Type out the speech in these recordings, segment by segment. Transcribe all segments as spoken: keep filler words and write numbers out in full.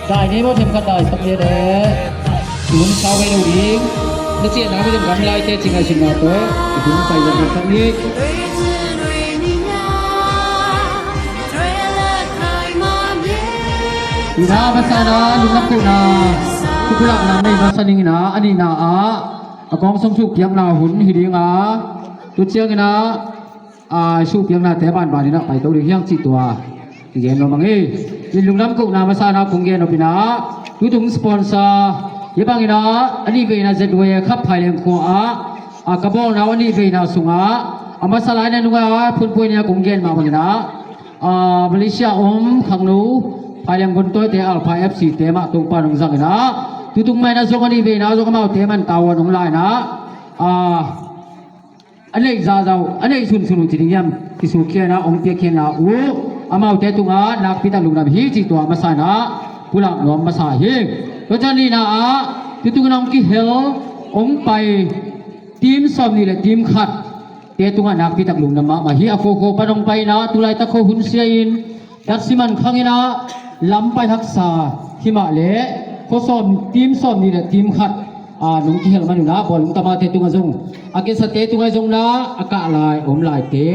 Dai ni maw, themkhat dai sak ni le. Tun sau ve lo ding. Na cian na mi dem gam lai te cing ai sin na to. Tun sai gam sak ni. Ina masa na lunglam kohna. Kukulak na nei masa ning ina, a nihna ah a kong sung suk piakna hun hi ding a. Tu ciang ina a, suhpiaknate banbanin ah paito ding hiang cih tua kigen nuam ang hi. Nin lungdam kohna masa-in ah kong gen nop in ah, tutung sponsor hih bangin ah a nihveina Z Y A Cup Phaileng khua ah a ka bawlna uh a nihveina sungah a masa lai-in a nunga phunpui ni a kong gen mah bangin ah, a, Malaysia om khangno Phaileng Guntawite Alpha F C te mah Topa nong zangin ah, tutung mah in ah zong a nihveina zong amaute man tau a nong la-in ah, a, a neih zahzah uh, a neih sunsun uh ci ding hiam, kisukhiatna hong piakhiatna uh amaute tungah nakpi tak lungdam hi cih tua masa-in ah pulak nuam masa hi. Tua ciang nihna ah tutung in hong kihel hong pai team sawmnih le team khat te tungah nakpi tak lungdam mahmah hi. A khokho pan hong pai in ah tulaitak kho hun sia in Datsi man khang in ah lam pai haksa himah leh khua sawm, team sawmnih leh team khat, a, nong kihel man un ah bawlung tamate tungah zong, a kisate tungah zong na, a kah lai om laite,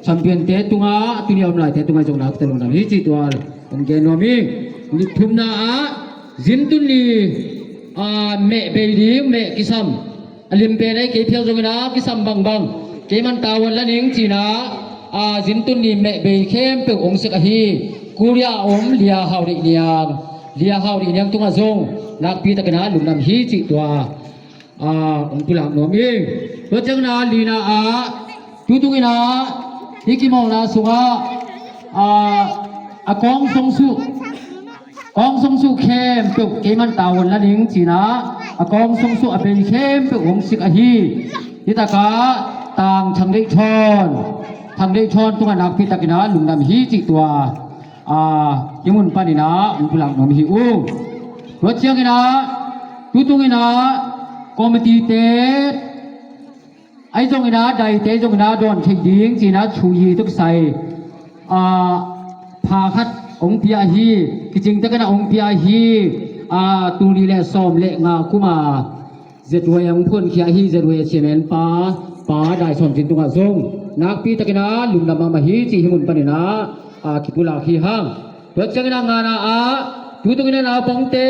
champion-te tungah tuni a om laite tungah zong na, kute lungdam hi cih tua kong gen nuam hi. Ni thumna ah zintun ni, a, meh bei ding, meh kisam A lim pen ei kei phial zongin a kisam bangbang kei man tavuan la ning cina, a, zintun ni meh bei khempeuh ong sik ahi. Korea a om Lia Hau Deih Niang, Lia Hau Deih Niang tungah zong nakpi takin a lungdam hi cih tua, a, ong pulak nuam ing. Tua ciangin a lina ah, tutung in a hih kimawlna sungah, a, a kawng songsuh, kawng songsuh khempeuh kei man tavuan la ning cina, a kawng songsuh a bei khempeuh ong sik ahi. Hih takah Tang Thang Deih Thawn, Thang Deih Thawn tungah nakpi takin a lungdam hi cih tua, a, hih mun panin a ong pulak nuam hi ung. Tua ciangin a, tutung in a committee te, ahi zongin a daite zongin a dawn theih ding cina thuyi tuk sai, a, pha khat ong pia hi. Kicing takin a ong pia hi. A, tul nih le sawm le nga kum a Z Y a ong phuankhia hi. Z Y a chairman pa, Pa Dai Sawm Cin tungah zong nakpi takin a lungdam mahmah hi cih hih mun panin a, a, kipulak hi hang. Tua ciangin a ngana ah, tutung in a naupangte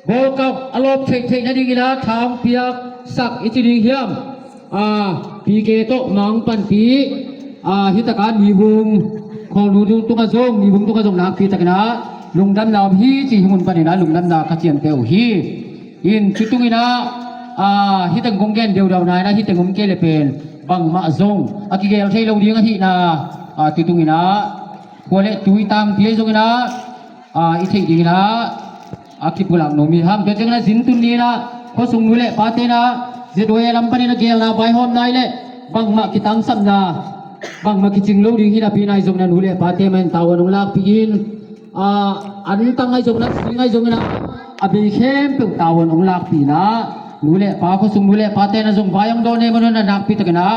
World Cup a lawp theihtheih nadingin a tha ong piaksak i ci ding hiam? A, P K tawh Mang Panpih, a, hih takah Nibung, Khawlnu tungah zong, Nibung tungah zong nakpi takin a lungdamna om hi cih hih mun panin a lungdamna ka ciamteh uh hi. In tutung in a, a, hih teng kong gen deudau na in a, hih teng om kei le pen bangmah zong a kigel thei lo ding ahihna, a, tutung in a khua le tui tangpi ahi zongin a, a, i theih dingin a, a, kipulak nuam hi hang. Tua ciangin a zintun ni in a khuasung nu le pate in a Z Y a lam panin a gelna vaihawmna i le bangmah kitangsapna, bangmah kicing lo ding hi napi in a, ahi zongin a nu le pate man tavuan ong lakpih in, a, antang ahi zongin a, sing ahi zongin a, a bei khempeuh tavuan ong lakpih in a, nu le pa, khuasung nu le pate in a zong vai ong dawn e, man un a nakpi takin a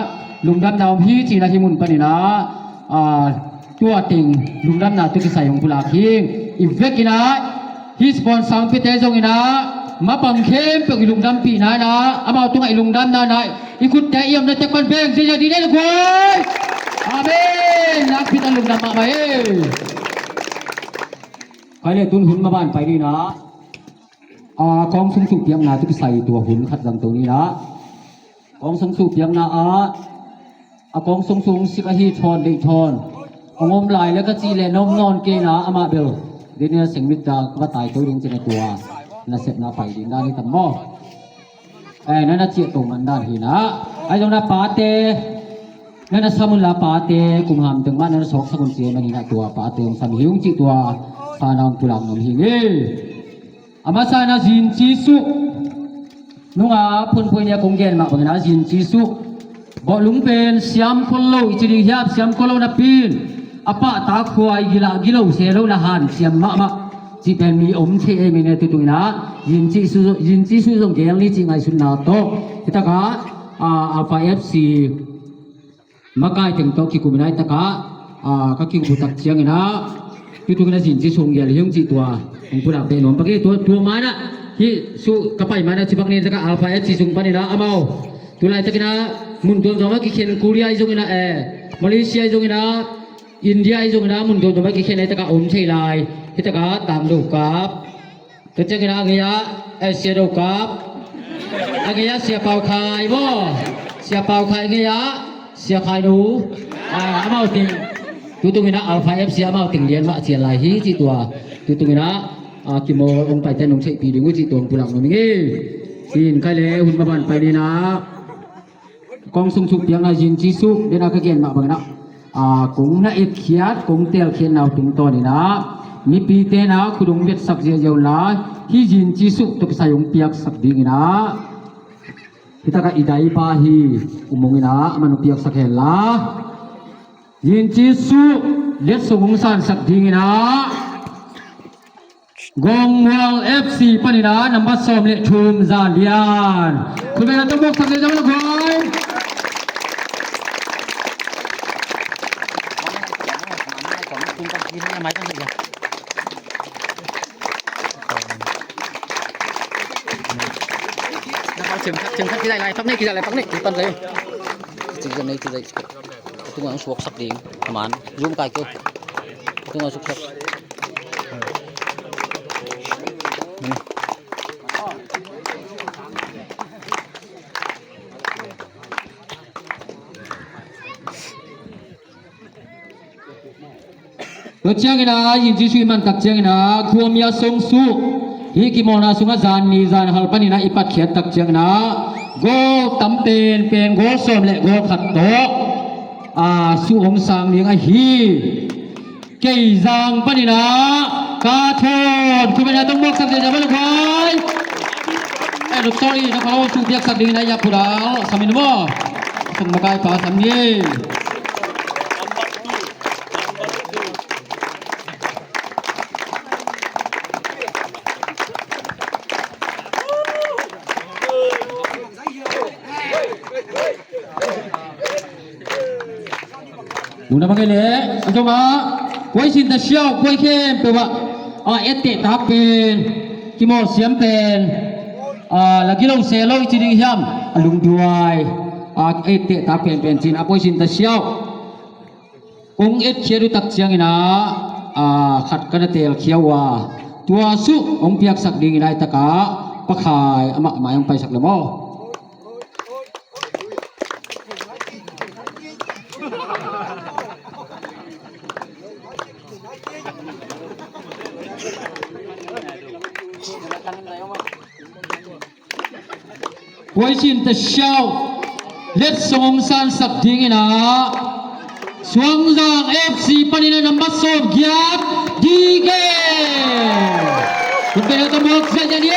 lungdamna om hi cina hih mun panin a, a, tua teng lungdamna tawh kisai ong pulak hi. I vekin a, hih sponsor sangpite zongin a, mapang khempeuh i lungdampihna in a, amau tungah i lungdamna in a, i khutte i omna tek pan veng ziahziah dih ni le guai. Amen. Nakpi tak lungdam mahmah e. Khai le tun hun maban pai ni in a, a, kawng sungsuh piakna tawh kisai tua hun khat zangto ni in a. Kawng sungsuh piakna ah, a kawng sungsuh ong sik ahi Thawn Deih Thawn ong om lai le ka cih leh na om nawn kei in a, amah bel Daniel Sengmit ta ka va taito ding cin a tua nasepna pai ding dan hi tam maw? Eh, na na ciah to man dan hi in a. Ahi zongin a pate, na na sam un la pate, kum ham teng mah na na sawksak un ci e, man hi in a tua pate ong sam hi ung cih tua sana ong pulak nuam hi ing e. A masa in a Zin Ci Suk nunga phunphuai ni a kong gen mah bangin a Zin Ci Suk bawhlung pen siam khol lo i ci ding hiam, siam khol lo napi in a pahtak huai gila gilo se lo na hanciam mahmah cih pen mi om thei ei, mi ne tutung in a Zin Ci Suk, Zin Ci Suk zong gel ni cih ngaihsutna tawh hih takah, a, Alpha F C makai teng tawh kikum in a, hih takah, a, ka kikum uh tak ciangin a, tutung in a Zin Ci Suk ong gel hi ung cih tua ong pulak beh nuam pak hi. Tua, tua ma in a, hih Suk ka pai ma in a ci pak ni, hih takah Alpha F C sung panin a amau tu laitakin a mun tuamtuam ah kikhen, Korea ahi zongin a, eh, Malaysia ahi zongin a, India ahi zongin a, mun tuamtuam ah kikhen a, hih takah om thei lai. Hih takah Tang Do Kap, tua ciangin a ngei ah, eh, Sia Do Kap, a ngei ah Sia Pau Khai maw, Sia Pau Khai, ngei ah Sia Khai Nu, ah, amau teng, tutung in a Alpha F C amau teng lian mah cian lai hi cih tua, tutung in a, ah, kimawl ong paite nong theihpih ding uh cih tua ong pulak nuam ing e. Cin khai le hun maban pai ni in a, kong sung suk piakna Zin Ci Suk, den a ka gen mah bangin a, a, kong na etkhiat, kong teelkhiatna uh tungtawn in a, mipite na khut ong betsak ziahziah un la, hih Zin Ci Suk tawh kisai ong piaksak ding in a, hih takah i daipa hi, um ung in a, aman ong piaksak hen la. Zin Ci Suk letsong ong sansak ding in a, Gawngmual F C panin a number sawm le thum, Za Lian. Khut beng a tawh bawksak le zong le guai. Cim khat, cim khat kizai lai, pak ni, kizai lai, pak ni, kipan lai. Cim khat ni kizai. Tung ang suaksak ding, aman. Zoom kai keu. Tung ang suaksak. Ciangin ah, Jesu i man tak ciangin ah, khuamia song suh, hih kimawlna sungah zan ni zan hal panin ah i patkhiat tak ciangin ah, goal tam penpen, goal sawm le goal khat tawh, ah, suh hong sang ding ahi. Keizang panin ah, Ka Thawn, khuamia tong mawk sak ding a bang guai. Eh, no, sorry, no, kalau suh piak sak ding na ya pura, samin mo. Sang makai pa samin. Nuna bang le, a dong a, kuai sin ta siau, kuai khempeuh ah, a etteh tak pen, kimawl siam pen, a, la gilo se lo i ci ding hiam, a lungduai, a, etteh tak penpen cin, a kuai sin ta siau. Kong etkhiat uh tak ciangin ah, a, khat ka na telkhia uh a, tua suh hong piaksak dingin ah i takah, pakhai amah mai hong paisak le maw. Kuai sin ta siau, letsong hong sansak dingin ah, Suangzang F C panin ah nambat sawm giat, D K. Kong pena ta mawk zia zia ni.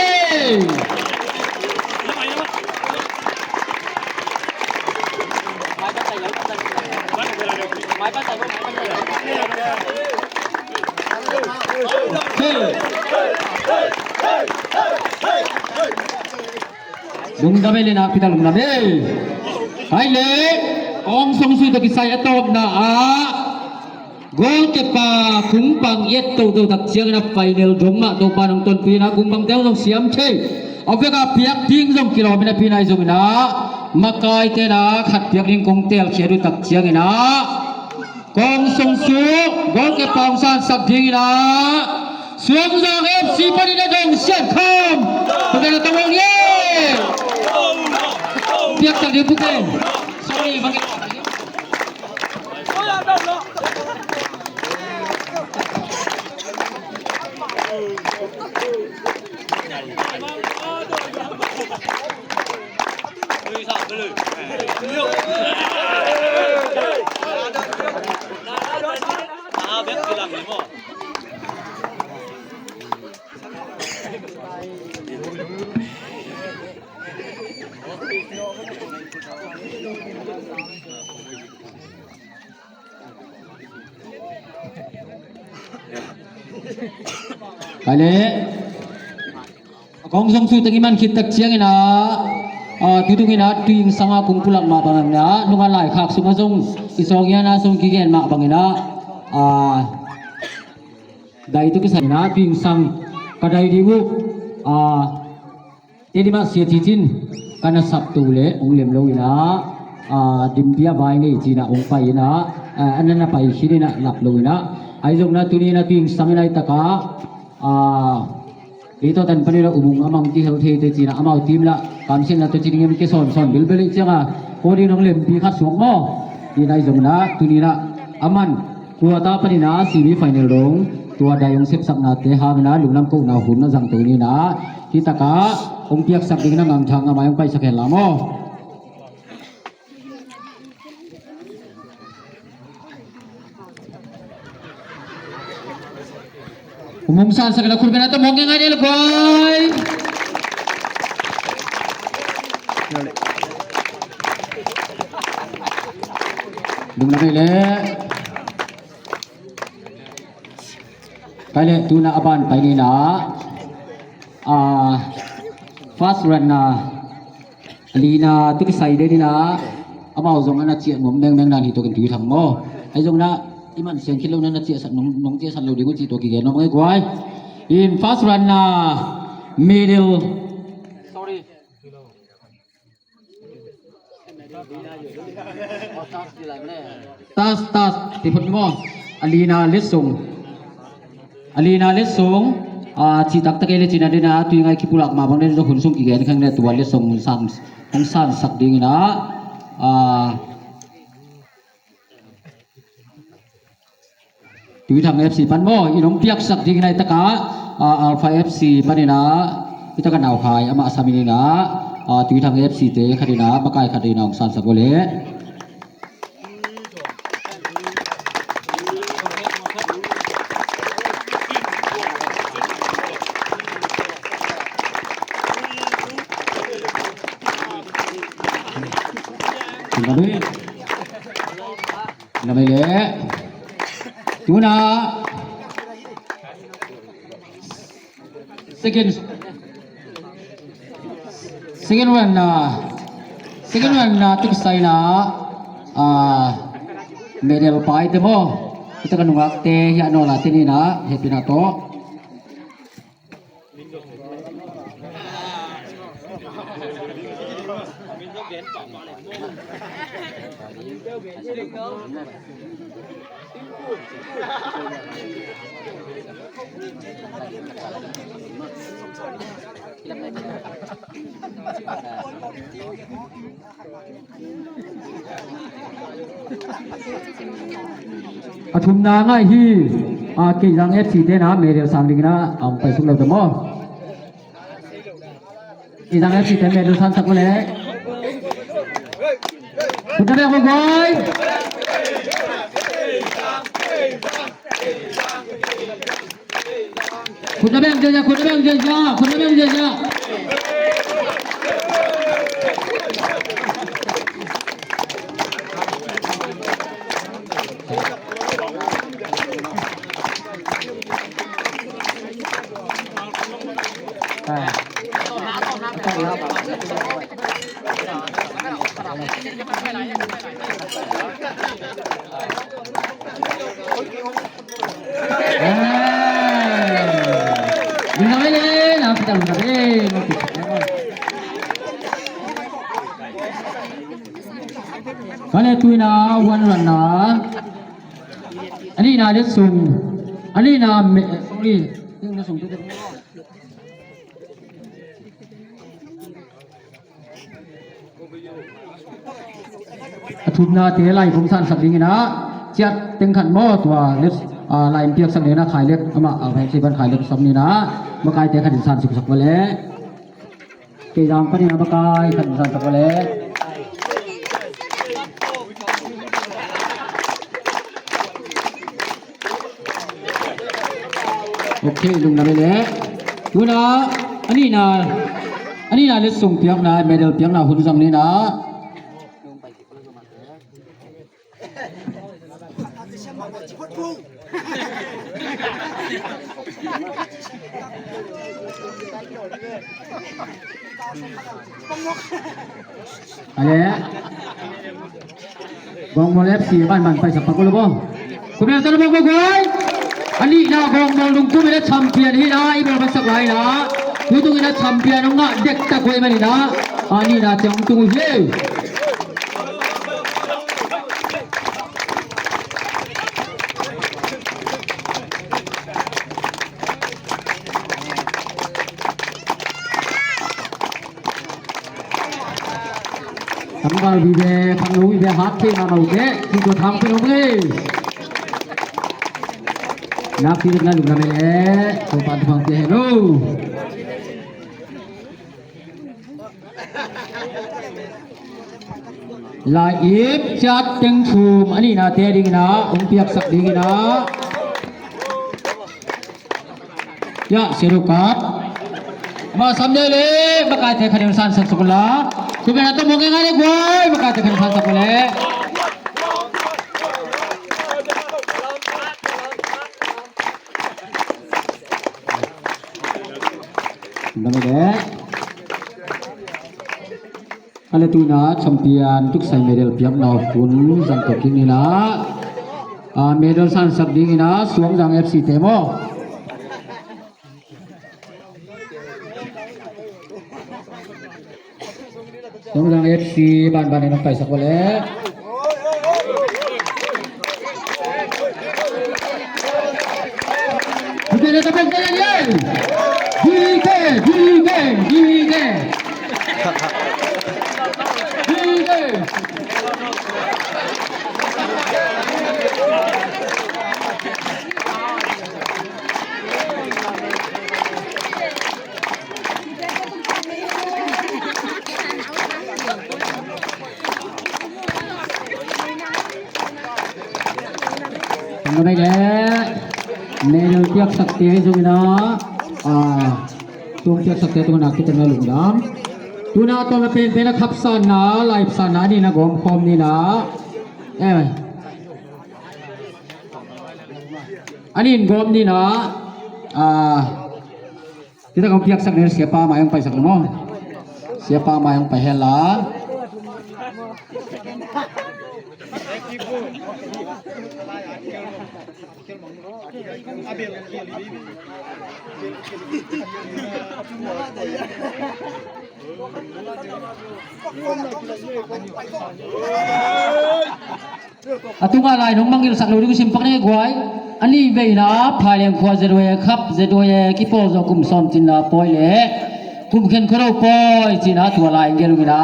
Lungdam ei le, nakpi tak lungdam ei. Hai le, Aung San Suu Kyi tawh kisai a tawpna ah, goalkeeper kungpang i et toto tak ciangin a final dong mah Topa nong tonpih in a, kungpangte zong siam thei. A vek a piak ding zong kilawm in a, pi nai zongin a, makaite in a khat piak ding kong telkhiat uh tak ciangin a, Kong sung suk, goalkeeper hong sansak dingin ah, Suangzang F C panin a dong siat kham. Pakai na tawng ye. Piak tak ding pute. Sorry, bang. Kale. Kong sung suk teng i man khit tak ciangin ah, ah, tutung in ah, tuing sang a kong pulak mah bangin ah, nung a laikhak sung a zong i sawng hian a sung kigen mah bangin ah, ah, dai tu kisai in ah, tuing sang ka dai ding uh, ah, tedi mah sia cicin ka na sap tu le ong lem lo in ah, ah, dimpia vai nei cin ah ong pai in ah, ah, an na pai khin in ah lap lo in ah, ai zong na tuni na tuing sang in ai taka, ah, Kei tawh tan panin a umung amang kihel thei te cin a, amau team lah kamsiatna tawh ci ding em, ke sawnsawn bilbel ih ciang a, kawding nong lempi khat suak maw? Ih nai zong in ah, tuni in ah, a man, quarter panin a semi final dong, tua dai hong sepsaknate hang in ah, lungdam kohna hun na zang to ni in ah, hih tak ah hong piaksak ding na ngangthang a mai hong paisak hen la maw? Umung san sa kena kurban atau mongeng aja le guai. Bung na kai le. Kai le tuna aban pai ni na. Ah, first round na. A lina tu kisai den in ah, amau zong a na ciah nuam mengmeng dan hi tua kin tui thang maw? Ai zong in ah, i man siang khit lo in ah na ciahsak nong, nong ciahsak lo ding uh ci tua kigen nuam ngai guai. In first round na middle. Sorry. Tas, tas, ti phot ni maw? A lina letsong. A lina letsong, ah, cih taktak ei le cina dena, tui ngai kipulak mah bang den zong hun sung kigen khang ne tua letsong hong san, hong sansak ding in ah, ah, Tuithang F C pan maw, in hong piaksak ding in a, i takah, ah, Alpha F C panin a, i takah nauhai amah sam in a, ah, Tuithang F C te khat in a, makai khat in a hong sansak uh leh. Lamai leh. Tuna. Second, second round na, second round na tuksaina, ah, medal paite maw. Kita ka nungakte, hia no la teni na, happy na to. A thumna ngai hi, a, Keizang F C te na medal sang dingin a, a hong paisuk lo te maw. Keizang F C te medal sansak uh leh. Khutna beng guai. Khutna beng ziahziah, khutna beng ziahziah, khutna beng ziahziah. Ka le tuina one run na. Ani na le sung. Ani na me, sorry. Ani na sung tu. A thumnate lai kong sansak dingin a, Ciat Teng Khan maw tua, let's, ah, lai in piaksak dingin a Khai Lek, amah, ah, Alpha F C pan Khai Lek sam ni na, makaite khat in sansak sak va leh. Keizang panin a makai khat in sansak va leh. Ok, lungdam leh. Tuna, a nihna, a nihna letsong piakna, medal piakna hun zang ni na. Ale. Gawngmawl F C banban paisak pak uh lo bawng. Kumel tana bawng bawng guai. A nihna Gawngmawl nungkum in a champion hi na, i bawlpaisak lai na. Tutung in a champion hong ngah dektak uh ahih manin a, a nihna ciang hong tung uh hi. Thangval vive, Thangnu vive, hat thei mahmah uh teh, tua thang pen uh ei. Nak pi na lungdam ei leh, Topa'n thupha pia hen uh. Lai Ip, Ciat Teng Thum, a nihnate dingin a, hong piaksak dingin a. Ya, Sirukat. Ma sam deh leh, makaite khat in sansak suk un la. Kumel a tawm hong ngai ngai leh guai, makaite khat in sansak un leh. Dam deh. A le tuina champion tuksai medal piakna hun zang to kik ni na. A, medal sansak dingin a Suangzang F C te maw. Suangzang F C banban in hong paisak uh leh. Di ke, di ke, di ke, di ke. Di ke, di ke, di ke. Di ke. Medal piaksakte zong ina, a, tung piaksakte tungah kitenna lungdam. Tuna tawm a penpen a khapsanna, laipsanna a nih na gawmkhawm ni na. Eh. A nih in gawm ni na. A, Kita kong piaksak ni siapa mai ang paisak mo. Siapa mai ang paihela. A tunga lai nong mangngilhsak lo ding uh simpak ne guai. A nih veina Phaileng khua Z Y A khap, Z Y A kipawl zawh kum sawm cinna pawi le kum khen khuado pawi cina tua lai ngelungina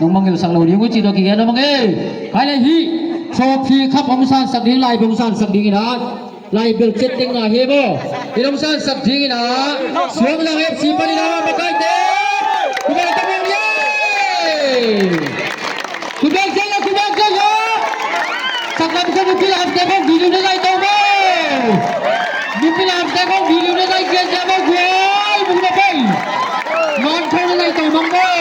nong mangngilhsak lo ding uh ci tua kigen lo mang e. Phaileng hih trophy khap hong sansak ding, lai hong sansak dingina. Lai bel chet teng na he maw? I lawng sansak dingin ah Suang Lang F C panin ah makaite. Kumai ta mong ye. Kumai zel la, kumai zel la. Sak lam sa nupil hafte kong video na lai tau maw? Nupil hafte kong video na lai kia sia maw guai. Mung na pai. Man kong na lai tau mang maw?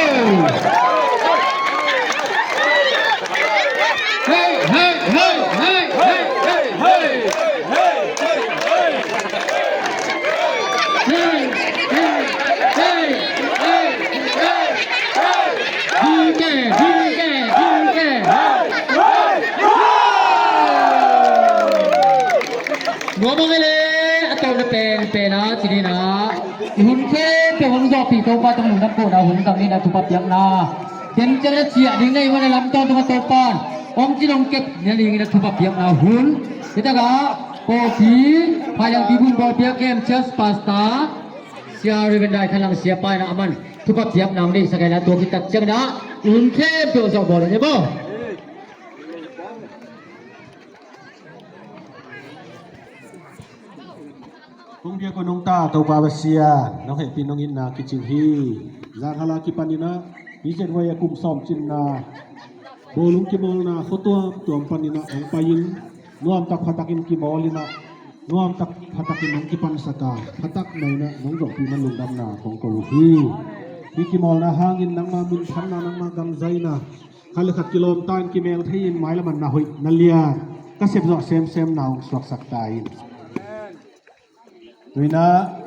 Hey, hey, hey, hey, hey, hey, hey. Nuam a ngei le a tawpna penpen a ci ni na. I hun khempeuh hong zawhpih Topa tawh lungdam kohna hun zang ni na thupha piakna. Ken ciang na ciah ding na i wan a lamtawn tungah Topan hong cin hong kep na dingin a thupha piakna hun. Hitakah pawlpi Phaileng Bibun pawlpi a kem Church Pastor Sia Reverend Dai Khan Lang Sia pa in a man thupha piakna hong deihsak a, tua khit tak ciangin ah i hun khempeuh zawh bawl a ne maw? Kong biak uh nungta Topa Pasian, nong hehpih nong itna kicing hi. Zan hala kipanin ah hih Z Y A kum sawm cinna bawlung kimawlna khua tuamtuam panin ah hong pai-in nuamtak phatakin kimawlin ah nuamtak phatakin nong kipansak a, phatak mahin ah nong zawhpihna lungdamna kong ko uh hi. Hih kimawlna hangin nangma minthanna, nangma gamzaina, khat le khat kilawm ta in kimel thei in mailam ah na hoih na lian ka sepzawh semsem na hong suaksak ta in. Tuinah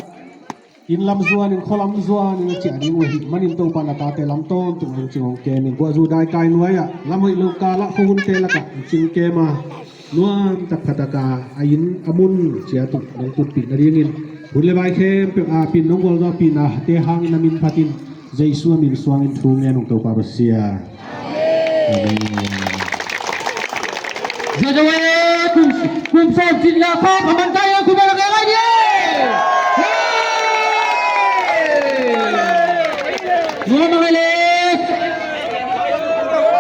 inn lam zuanin khua lam zuanin a ciah ding uh ahih manin Topa na tate lamtawn tung hong cing hong kem in, buah zu daikai nuai-ah lam hoih lo kalah khuahunte lakah hong cing kem a, nuamtak phataka a inn a mun ciat uh nong tutpih nadingin hun le vai khempeuh a pin nong gualzawhpihna te hangin na min phatin Jesu a min suangin thu ngen ung Topa Pasian. Amen. Zia zong e, kum, kum sawm cinna khawng a man ta ia kum a lak e ngai ni e. Nuam a ngai le.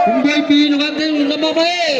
Kum daipi nungak teng nungak mah e.